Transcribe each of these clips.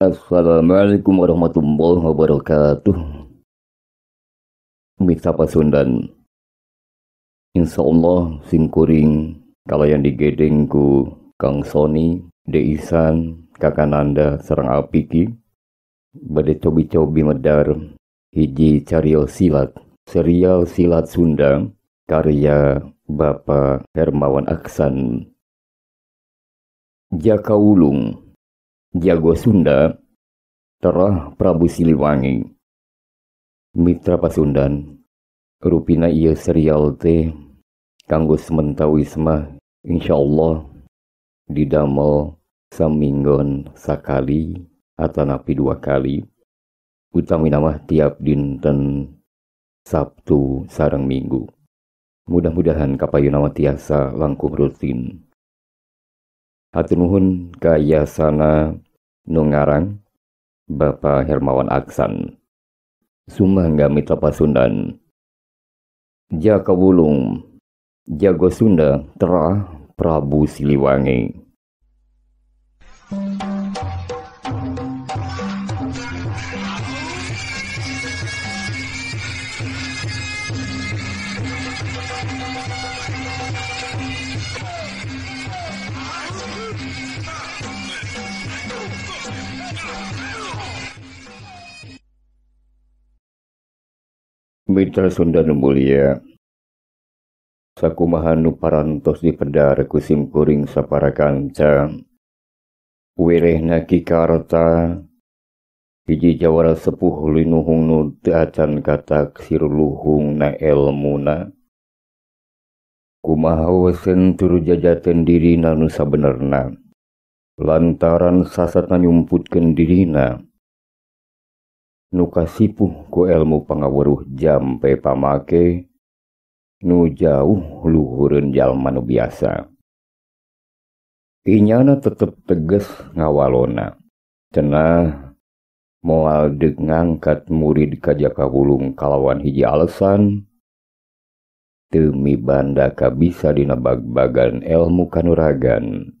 Assalamualaikum warahmatullahi wabarakatuh. Mitra Pasundan, insyaallah simkuring kalayan digedeng ku Kang Sony, Deisan, Kakananda sareng Apiki bade cobi-cobi medar hiji carios silat, serial silat Sunda karya Bapak Hermawan Aksan. Jaka Wulung, Jago Sunda, Terah Prabu Siliwangi. Mitra Pasundan, rupina ieu serial teh kanggo sementawis mah insyaallah didamel saminggon sakali atanapi dua kali, utamina mah tiap dinten Sabtu sareng Minggu. Mudah-mudahan kapayuna mah tiasa langkung rutin. Hatur nuhun ka yasana nu ngarang Bapak Hermawan Aksan. Sumangga Mitra Pasundan. Jaka Wulung, Jago Sunda, Terah Prabu Siliwangi. Mitra Sunda nu mulia, sakumaha nu parantos dipedar ku simkuring sapara kanca, wirehna Ki Karta hiji jawara sepuh linuhung nu teu acan kataksir luhungna elmuna. Kumaha wesen turu jajaten dirina nu sabenerna, lantaran sasatna nyumputkeun dirina nu kasipuh ku elmu pangaweruh jampe pamake nu jauh luhureun jalma nu biasa. Inyana tetep teges ngawalona, cenah moal deuk ngangkat murid ka Jaka Wulung kalawan hiji alasan teu mibanda kabisa dina bag-bagan elmu kanuragan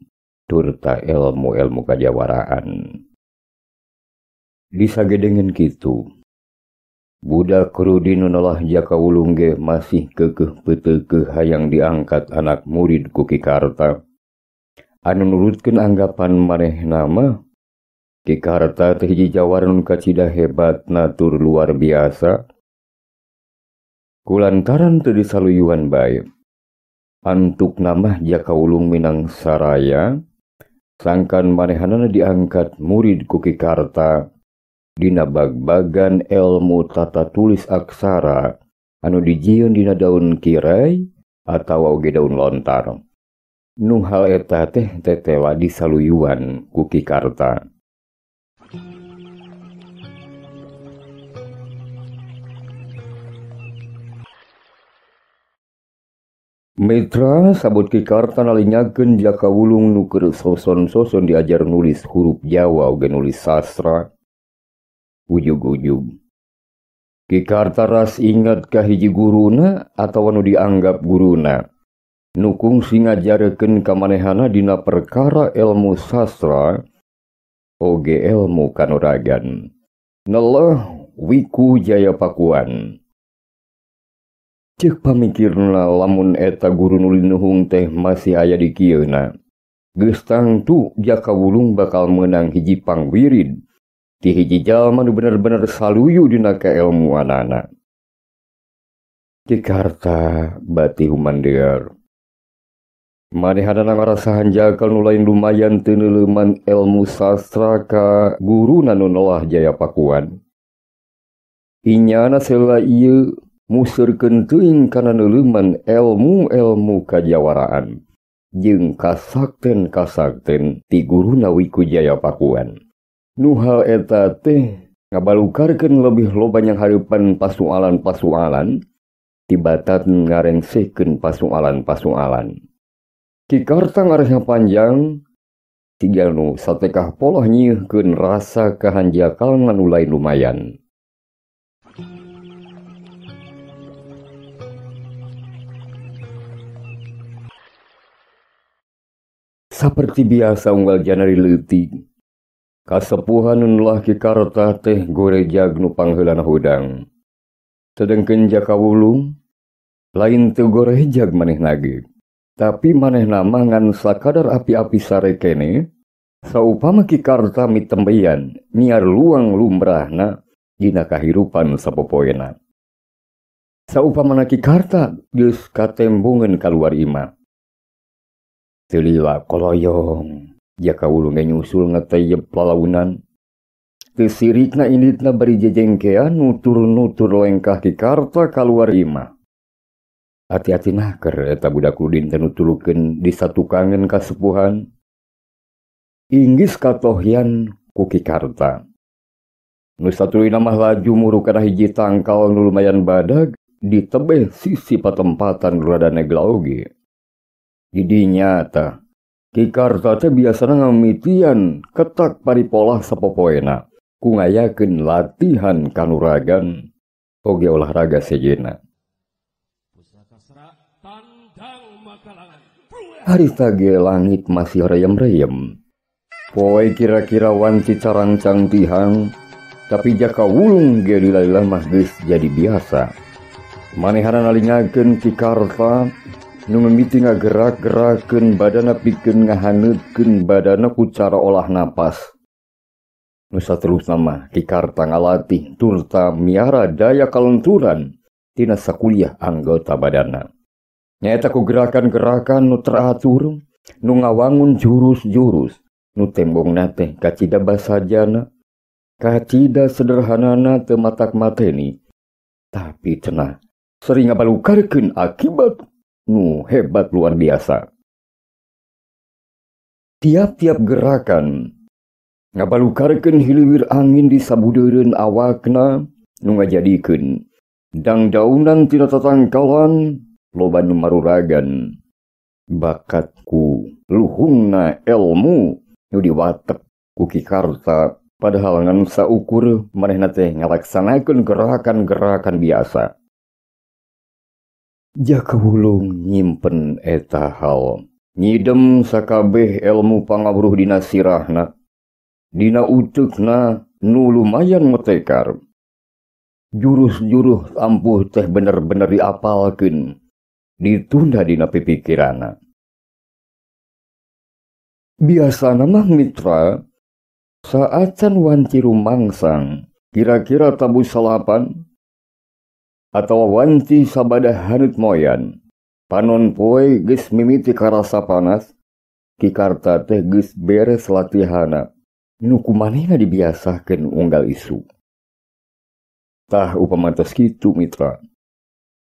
turta elmu-elmu kajawaraan. Disagedengeun kitu, budak Rudi nu nolah Jaka Wulung ge masih keukeuh peuteukeuh hayang diangkat anak murid ku Ki Karta. Anu nurutkeun anggapan manehna mah Ki Karta teh hiji jawara nu kacida hebatna tur luar biasa. Kulantaran teu disaluyuan bae, antukna mah Jaka Wulung minang saraya sangkan manehanana diangkat murid ku Ki Karta dina bag-bagan elmu tata tulis aksara anu dijieun dina daun kirai atawa oge daun lontar. Nu hal eta teh tetela disaluyuan ku Ki Karta. Mitra sabut Ki Karta nalinyakeun Jaka Wulung nu keur soson-soson diajar nulis huruf Jawa oge nulis sastra. Ujug-ujug Ki Karta ras ingat ka hiji guruna atawa nu dianggap guruna nu kungsi ngajarkeun ka manehana dina perkara elmu sastra oge elmu kanuragan. Neleh Wiku Jaya Pakuan. Ceuk pamikirna lamun eta guru nu linuhung teh masih aya di kieuna, geus tangtu Jaka Wulung bakal meunang hiji pangwirid ti hiji jalma nu bener-bener saluyu dina kaelmuanana. Ki Karta bati humandear. Manehanana ngarasa hanjakal nu lain lumayan teu neuleuman elmu sastra ka guruna nu nolah Jaya Pakuan. Inyana sela ieu museurkeun teuing kana neuleuman elmu-elmu kajawaraan jeung kasakten-kasakten ti guruna Wiku Jaya Pakuan. Nu hal eta teh ngabalukarkeun lebih loba nyanghareupan pasualan-pasualan tibatan ngarengsekeun pasualan-pasualan. Ki Karta ngarehna panjang siga nu satekah polah nyieuhkeun rasa kahanjakalna nu lain lumayan. Saperti biasa unggal Janari leutik, Kasepuhan nu Ki Karta teh gorejag nu pangheulana hudang. Sedengkeun Jaka Wulung lain teu gorejag manehna ge. Tapi manehna mah ngan sakadar api-api sare kene, saupama Ki Karta mitembeyan miar luang lumrahna dina kahirupan sapopoena. Saupamana Ki Karta geus katembungeun kaluar imah. Teu lila koloyong, Jaka Wulung ge nyusul ngeteyep lalaunan. Teu sirikna inditna bari jejengkean nutur-nutur lengkah Ki Karta kaluar imah. Hati-hati naker eta budak ludin teh nutulukeun disatukangeun kasepuhan. Inggis katohyan ku Ki Karta. Nu satuluyna mah laju muru kana hiji tangkal nu lumayan badag ditebeh sisi patempatan nu rada negla oge. Di dinya tah Ki Karta teh biasana ngamitian ketak paripolah sapopoena ku ngayakeun latihan kanuragan oge olahraga sejenna. Harita ge langit masih reyem-reyem. Poe kira-kira wanci carangcang tihang, tapi Jaka Wulung ge lila-lila mah geus jadi biasa. Manehana nalingakeun Ki Karta nu mimiti ngagerak-gerakeun badana pikeun ngahaneutkeun badana ku cara olah napas. Nu saterusna mah Ki Karta ngalatih turta miara daya kalenturan tina sakuliah anggota badana. Nyaeta ku gerakan-gerakan nu teratur, nu ngawangun jurus-jurus, nu tembongna teh kacida basajana, kacida sederhanana teu matak mateni, tapi cenah sering ngabalukarkeun akibat nu hebat luar biasa. Tiap-tiap gerakan ngabalukarkeun hiliwir angin di sabudeureun awakna nu ngajadikeun dangdaunan tina tatangkalan loba nu maruragan bakatku luhungna ilmu nu diwatek ku Ki Karta, padahal ngan saukur manehna teh ngalaksanakeun gerakan-gerakan biasa. Jaka Wulung nyimpen eta hal, nyidem sakabeh ilmu pangawruh dina sirahna, dina uteukna nu lumayan metekar. Jurus-jurus ampuh teh bener-bener diapalkeun, ditunda dina pipikiranna. Biasana mah mitra, saacan wanci rumangsang, kira-kira tabuh salapan, atau wanci sabada haneut moyan, panon poe geus mimiti karasa panas, Ki Karta teh geus beres latihana, nu kumanehna dibiasakeun unggal isu. Tah upama tos kitu mitra,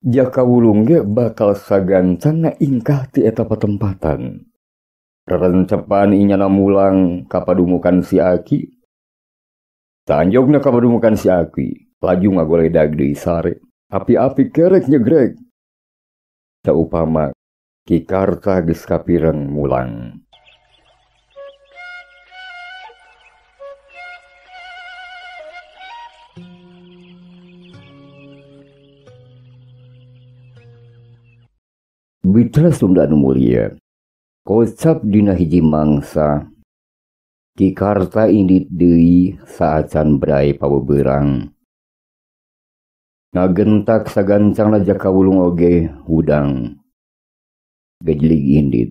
Jaka Wulung ge bakal sagancangna ingkah ti eta patempatan. Rerencepan inyana mulang ka padumukan si Aki. Tanjogna ka padumukan si Aki, laju ngagoledag deui sare. Api-api kerek nyegrek. Saupama Ki Karta geus kapireng mulang. Mitra Sunda nu mulia, kocap dina hiji mangsa, Ki Karta indit deui saacan brai pabeberang. Ngagentak sagancangna Jaka Wulung oge hudang. Gejlig indit,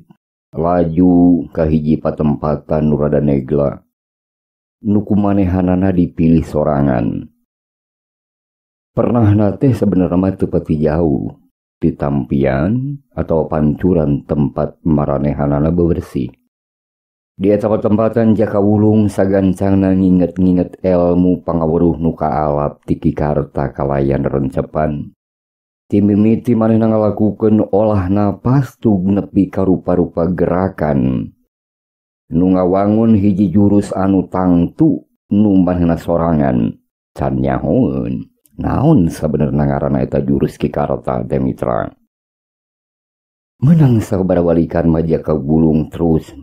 laju ka hiji patempatan nu rada negla, nu kumanehanana dipilih sorangan. Pernahna teh sebenarnya mah teu pati jauh ti tampian atau pancuran tempat maranehanana bebersih. Di eta patempatan Jaka Wulung sagancangna nginget-nginget elmu pangawruh nu kaalap ti Ki Karta kalayan rencepan. Ti mimiti manehna ngalakukeun olah napas tug nepi ka rupa-rupa gerakan nu ngawangun hiji jurus anu tangtu nu manehna sorangan. Can nyahoeun naon sabenerna ngaranna eta jurus Ki Karta teh mitra. Menang sabaraha balikan mah Jaka Wulung terus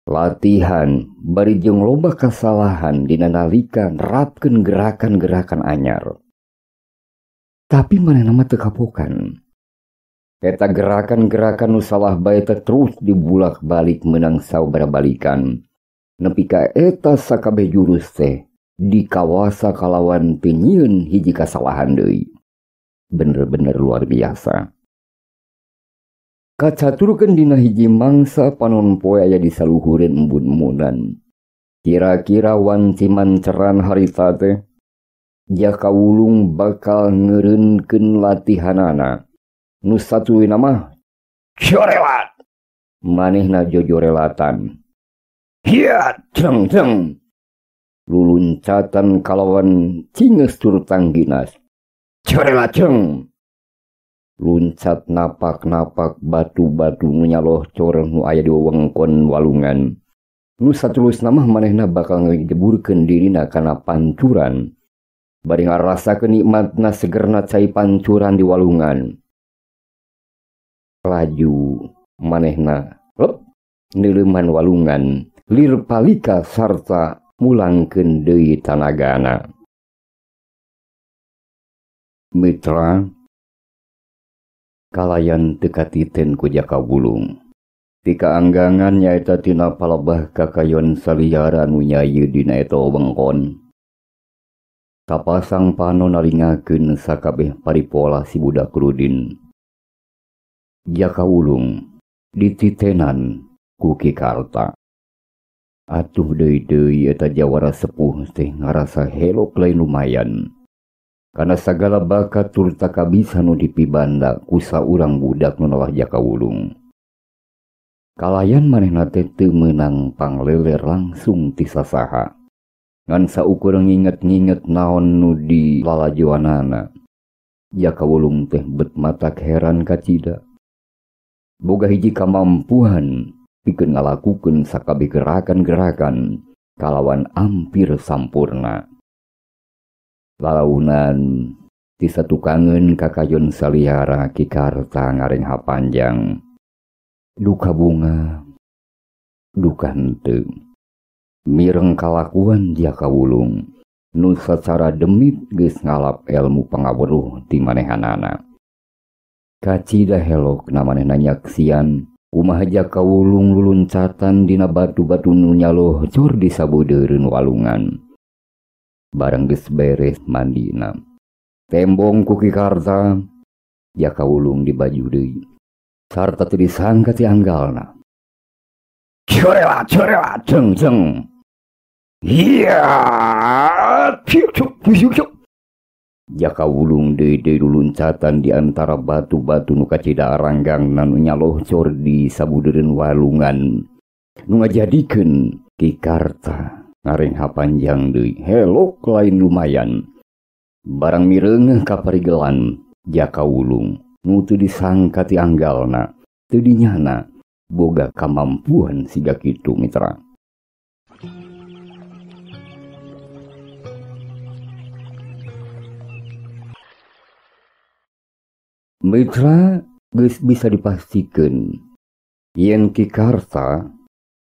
latihan bari jeung loba kasalahan dina nalika nerapkeun gerakan-gerakan anyar. Tapi manehna mah teu kapokan. Eta gerakan-gerakan nu salah bae teh terus dibulak-balik menang sabaraha balikan. Nepi ka eta sakabeh jurus teh dikawasa kalawan teu nyieun hiji kasalahan deui. Bener-bener luar biasa. Kacaturkeun dina hiji mangsa panon poe aya di saluhureun embun-embunan. Kira-kira wanci manceran harita teh Jaka Wulung bakal ngeureunkeun latihanana. Nu satuluyna mah jorelat. Manehna jojorelatan. Hiat jeng jeng. Luluncatan kalawan cinges tur tangginas. Jorelat jeng. Luncat napak-napak batu-batu nu nyalohcor nu aya di wewengkon walungan. Nu satulusna mah manehna bakal ngejeburkeun dirina kana pancuran. Bari ngarasakeun nikmatna segerna cai pancuran di walungan. Laju manehna lep neuleuman walungan, lir palika sarta mulangkeun deui tanagana. Mitra kalayan teu katiten ku Jaka Wulung. Tika anggangan nyaeta tina palebah kakayon saliara nu nyayu dina eta wewengkon. Kapasang panon nalingakeun sakabeh paripola si budak Rudin. Jaka Wulung dititenan ku Ki Karta. Atuh deui-deui eta jawara sepuh teh ngarasa helok lain lumayan. Kana sagala bakat turta kabisa nu dipibanda ku saurang budak nu nalah Jaka Wulung. Kalayan manehna teh teu meunang pangleler langsung ti sasaha. Ngan saukur nginget-nginget naon nu di lalajoanana. Jaka Wulung teh bet matak heran kacida. Boga hiji kamampuan pikeun ngalakukeun sakabeh gerakan-gerakan kalawan ampir sampurna. Lalaunan ti satukangeun kakayon saliara Ki Karta ngarengha panjang. Duka bunga, duka henteu. Mireng kalakuan Jaka Wulung nu sacara demit geus ngalap ilmu pangaweruh ti manehanana. Kacida helok na manehna nyaksian kumaha Jaka Wulung luluncatan dina batu-batu nu nyalohcor di sabudeureun walungan. Bareng geus beres mandina, tembong ku Ki Karta, Jaka Wulung dibaju deui sarta teu disangka ti anggalna. Jorelat jorelat jeng jeng. Iya, ciuk ciuk ciuk ciuk. Jaka Wulung deui-deui luluncatan di antara batu-batu nu kacida aranggangna nu nyalohcor di sabudeureun walungan. Nu ngajadikeun Ki Karta ngarengha panjang deui, helok lain lumayan. Barang mireungeuh ka parigelan Jaka Wulung nu teu disangka ti anggalna, teu dinyana boga kamampuan siga kitu mitra. Mitra geus bisa dipastikeun yen Ki Karta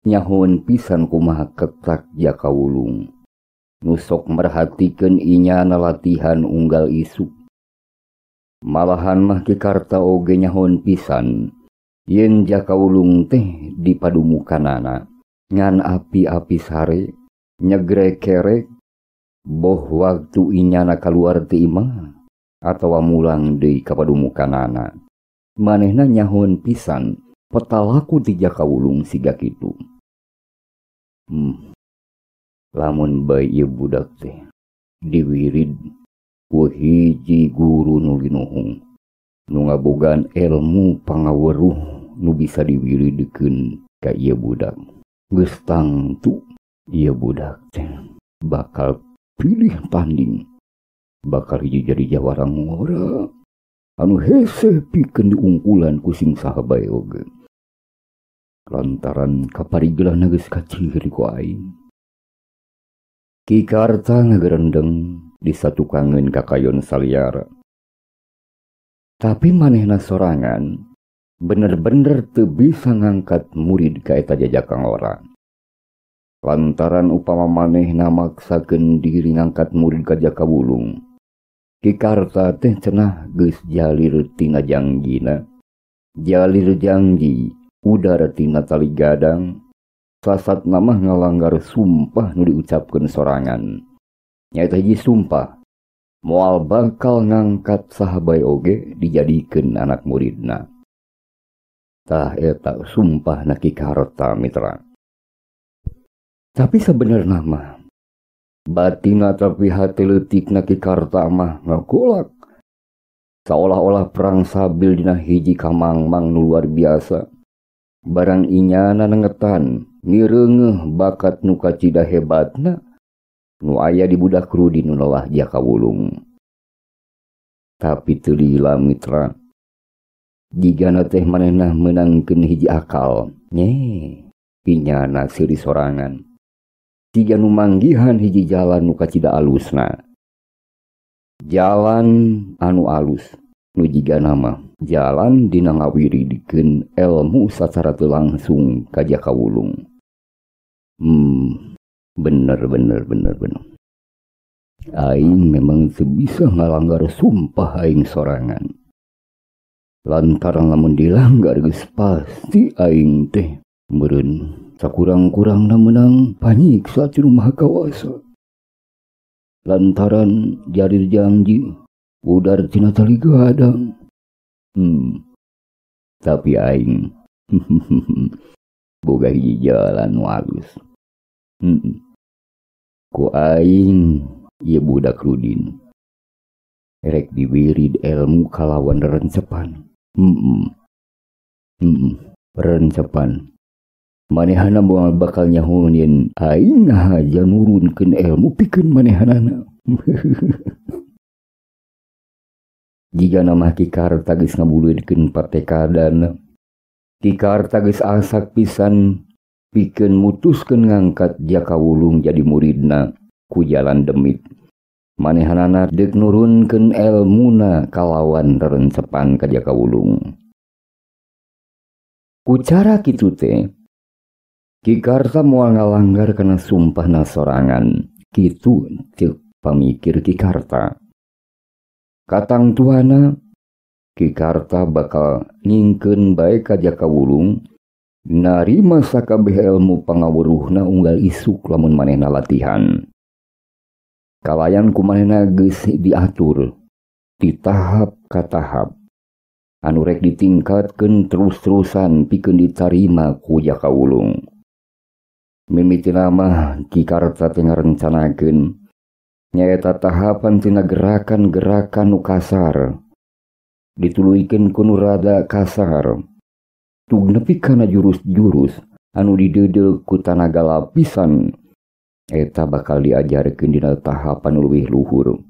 nyahoeun pisan kumaha ketak Jaka Wulung. Nu sok merhatikeun inyana latihan unggal isuk. Malahan mah Ki Karta oge nyahoeun pisan yen Jaka Wulung teh dipadumukanana ngan api-api sare nyegrek kerek boh waktu inyana kaluar ti imah atawa mulang deui ka padumukanana. Manehna nyahoeun pisan petalaku ti Jaka Wulung siga kitu. Lamun bae ieu budak teh diwirid ku hiji guru nu linuhung nu ngabogaan ilmu pangaweruh nu bisa diwiridkeun ka ieu budak. Geus tangtu ieu budak teh bakal pilih tanding, bakal hiji jadi jawara ngora anu hese pikeun diungkulan ku sing saha bae oge. Lantaran kaparigeulahna geus kaciri ku aing. Ki Karta ngagerendeng di satukangeun kakayon saliara. Tapi manehna sorangan bener-bener teu bisa ngangkat murid ka eta jajaka ngora. Lantaran upama manehna maksakeun diri ngangkat murid ka Jaka Wulung, Ki Karta teh cenah geus jalir tina jangjina, jalir jangji udara tina tali gadang, Sasat nama ngalanggar sumpah nu diucapkeun sorangan. Nyaeta hiji sumpah moal bakal ngangkat saha bae oge dijadikeun anak muridna. Tah eta sumpah na Ki Karta mitra. Tapi sebenarnya mah batina tapi hati leutikna Ki Karta mah ngagolak. Seolah-olah perang sabil dina hiji kamangmang nu luar biasa. Barang inyana nengetan mireungeuh bakat nu kacida hebatna nu aya di budak Rudi nu lelah Jaka Wulung. Tapi teu lila mitra, jigana teh manehna meunangkeun hiji akal. Nye, inyana seuri sorangan. Jiga nu manggihan hiji jalan nu kacida alusna. Jalan anu alus nu jigana mah jalan dina ngawiridikeun elmu sacara teu langsung ka Jaka Wulung. Bener. Aing memang teu bisa ngalanggar sumpah aing sorangan. Lantaran lamun dilanggar geus pasti aing teh meureun sakurang-kurangna meunang panyiksa ti nu Maha Kawasa. Lantaran jarir janji udar tina tali gadang. Tapi aing boga hiji jalan nu alus. Ku aing ieu budak Rudin rek diwirid ilmu kalawan rencepan. Rencepan. Manehana moal bakal nyaho yen aing haja nurunkeun ilmu pikeun manehanana. Jigana mah Ki Karta geus ngabulukeun patekadana. Ki Karta geus asak pisan pikeun mutuskeun ngangkat Jaka Wulung jadi muridna ku jalan demit. Manehanana deuk nurunkeun elmuna kalawan rencepan ka Jaka Wulung. Ku cara kitu teh Ki Karta moal ngalanggar kana sumpahna sorangan. Kitu ceuk pamikir Ki Karta. Katang tuana Ki Karta bakal nyingkeun bae ka Jaka Wulung narima sakabeh ilmu pangawuruhna unggal isuk lamun manehna latihan. Kalayan ku manehna geus diatur ti tahap ka tahap anu rek ditingkatkeun terus-terusan pikeun ditarima ku Jaka Wulung. Mimitina mah Ki Karta teh ngarencanakeun nyaeta tahapan tina gerakan-gerakan nu kasar dituluykeun ku nu rada kasar tug nepi kana jurus-jurus anu dideudeuh ku tanaga lapisan eta bakal diajarkeun dina tahapan nu leuwih luhur.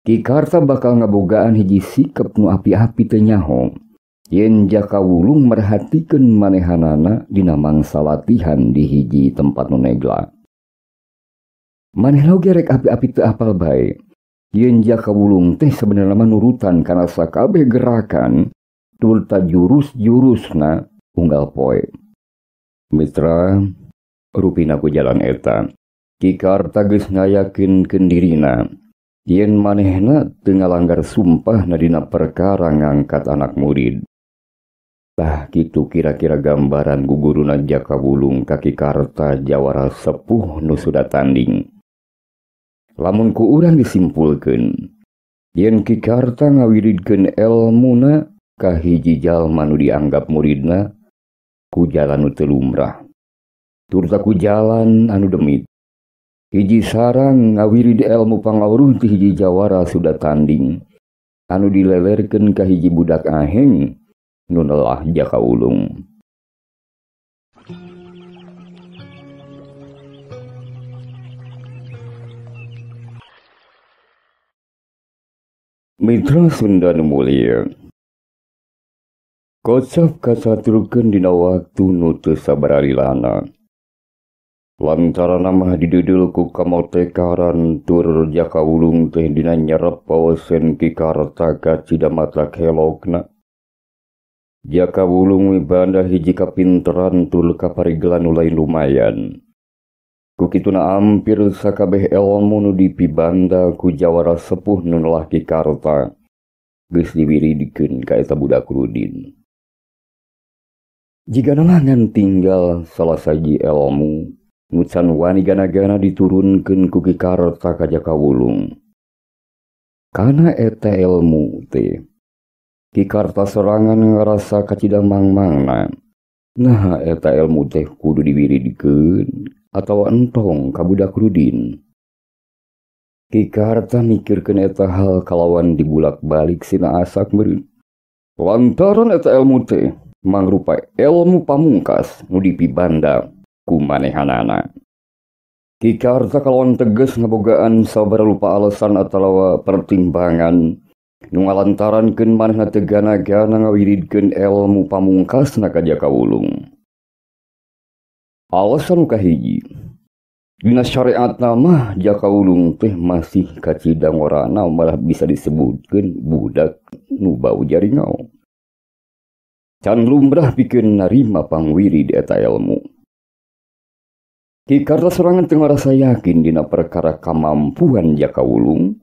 Ki Karta bakal ngabogaan hiji sikep nu api-api teu nyaho yen Jaka Wulung merhatikeun manehanana dina mangsa latihan di hiji tempat nu negla. Manehna oge rek api-api teu apal bae yen Jaka Wulung teh sebenarna mah nurutan kana sakabeh gerakan turta jurus-jurusna unggal poe. Mitra, rupina ku jalan eta Ki Karta geus ngayakinkeun dirina yen manehna teu ngalanggar sumpahna dina perkara ngangkat anak murid. Tah kitu kira-kira gambaran guguruna Jaka Wulung ka Ki Karta jawara sepuh nu sudah tanding. Lamun ku urang disimpulkeun yen Ki Karta ngawiridkeun elmuna ka hiji jalma nu dianggap muridna ku jalan nu teu lumrah turta ku jalan anu demit. Hiji sarang ngawirid elmu pangawruh ti hiji jawara sudah tanding anu dilelerkeun ka hiji budak aheng nu nelah Jaka Wulung. Mitra Sunda nu mulia, kocap kasaturkeun dina waktu nu teu sabaralilana. Lantaran mah dideudeuh ku kamotekaran tur Jaka Wulung teh dina nyerep paosen Ki Karta kacida mata kelokna. Jaka Wulung mibanda hiji kapinteran tur kaparigelan nu lain lumayan. Ku kituna ampir sakabeh elmu nu dipibanda ku jawara sepuh nu nelah Ki Karta geus diwiridikeun ka eta budak Rudin. Jika ngan tinggal salah sahiji ilmu nu can wani gana-gana diturunkeun ku Ki Karta ka Jaka Wulung. Kana eta ilmu teh Ki Karta sorangan ngarasa kacida mangmangna. Nah eta ilmu teh kudu diwiridkeun atawa entong ka budak Rudin. Ki Karta mikirkeun eta hal kalawan dibulak-balik sina asak meureun. Lantaran eta ilmu teh mangrupa ilmu pamungkas nu dipibanda ku manehanana. Ki Karta kalawan tegas ngabogaan sabaraha rupa alasan atawa pertimbangan nu ngalantarankeun manehna teu gana-gana ngawiridkeun ilmu pamungkasna ka Jaka Wulung. Alasan kahiji, dina syariatna mah Jaka Wulung teh masih kacida ngorana malah bisa disebutkeun budak nu bau jaringau. Can lumrah pikeun narima pangwirid eta ilmu. Ki Karta sorangan teu ngarasa yakin dina perkara kamampuan Jaka Wulung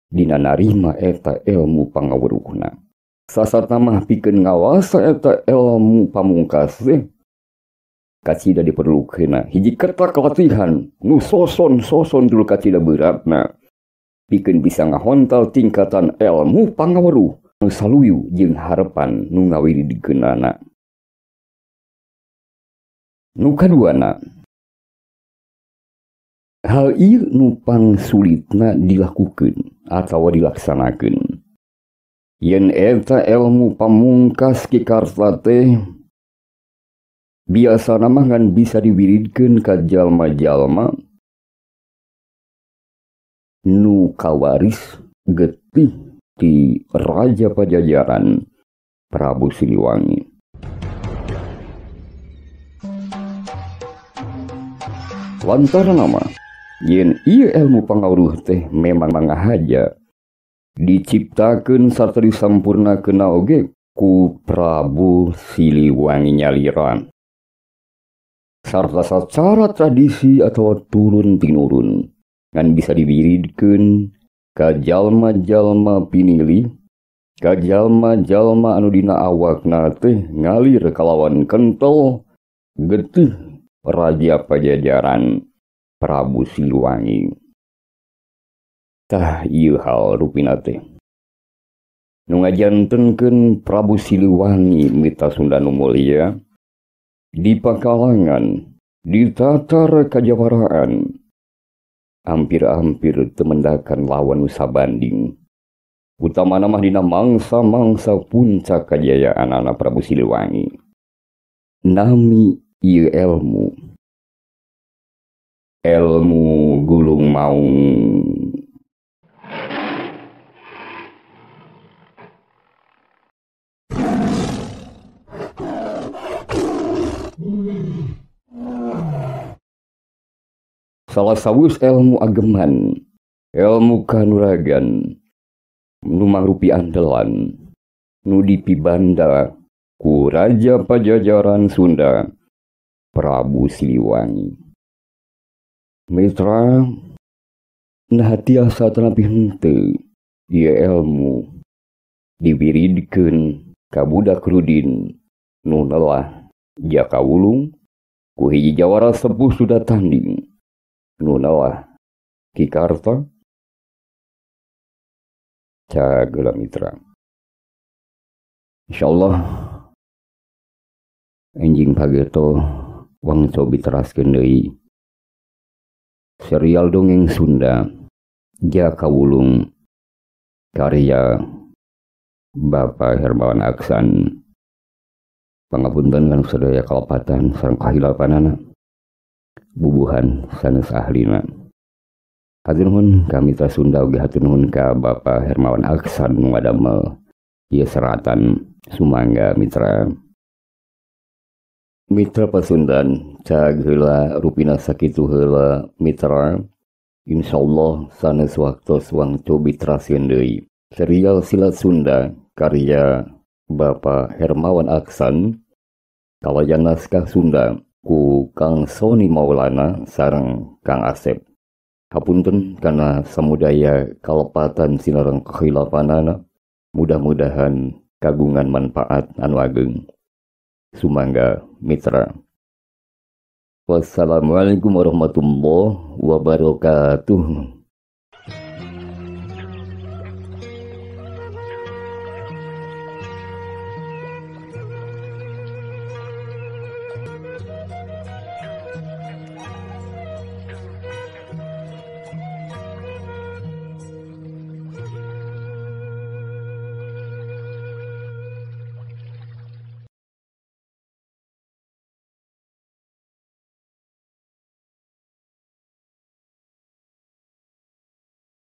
dina narima eta ilmu pangawuruhna. Sasatna mah pikeun ngawasa eta ilmu pamungkas teh kacida diperlukeunna hiji kertak latihan nu soson-soson dulu kacida beratna pikeun bisa ngahontal tingkatan ilmu pangaweruh nu saluyu jeung harepan nu ngawiridkeunana. Nu kaduana, hal ieu nu pangsulitna dilakukeun atawa dilaksanakeun. Yen eta ilmu pamungkas Ki Karta teh biasana mah ngan bisa diwiridkeun ka jalma-jalma nu kawaris getih di Raja Pajajaran Prabu Siliwangi. Lantaran nama yen ieu ilmu pangawruh teh memang mangahaja diciptakeun sarta disampurnakeun oge ku Prabu Siliwangi nyalira sarta sacara tradisi atau turun tinurun ngan bisa diwiridkeun ka jalma-jalma pinilih, ka jalma-jalma anu dina awakna teh ngalir kalawan kental getih Raja Pajajaran Prabu Siliwangi. Tah ieu hal rupina teh nu ngajantenkeun Prabu Siliwangi mita Sunda nu mulia di pakalangan di tatar kajawaraan hampir-hampir temendakan lawan nu sabanding, utamana mah dina mangsa-mangsa puncak kajayaan anak Prabu Siliwangi. Nami ieu ilmu, ilmu gulung maung. Salah sawus ilmu ageman, ilmu kanuragan, nu mangrupi andalan, nu dipibanda ku Raja Pajajaran Sunda Prabu Siliwangi. Mitra, nah tiasa tanapi henteu ieu ilmu diwiridkeun ka budak Rudin nu nelah Jaka Wulung ku hiji jawara sepuh sudah tanding nu nelah Ki Karta. Cagela mitra, insyaallah enjing pageto wang cobi teraskeun deui serial dongeng Sunda Jaka Wulung karya Bapak Hermawan Aksan. Pangapunten kan sadaya kalepatan sareng kahilapanana bubuhan sanes ahlina. Hatur nuhun ka mitra Sunda ugi hatur nuhun ka Bapak Hermawan Aksan nu ngadamel ieu seratan. Sumangga mitra. Mitra Pasundan cag heula rupina sakitu heula mitra. Insyaallah sanes waktos wang cobi teraskeun deui serial Silat Sunda karya Bapak Hermawan Aksan kalayan naskah Sunda ku Kang Soni Maulana sareng Kang Asep. Hapunten kana samudaya kalepatan sinareng kahilapanana, mudah-mudahan kagungan manfaat anu ageng. Sumangga mitra. Wassalamualaikum warahmatullahi wabarakatuh.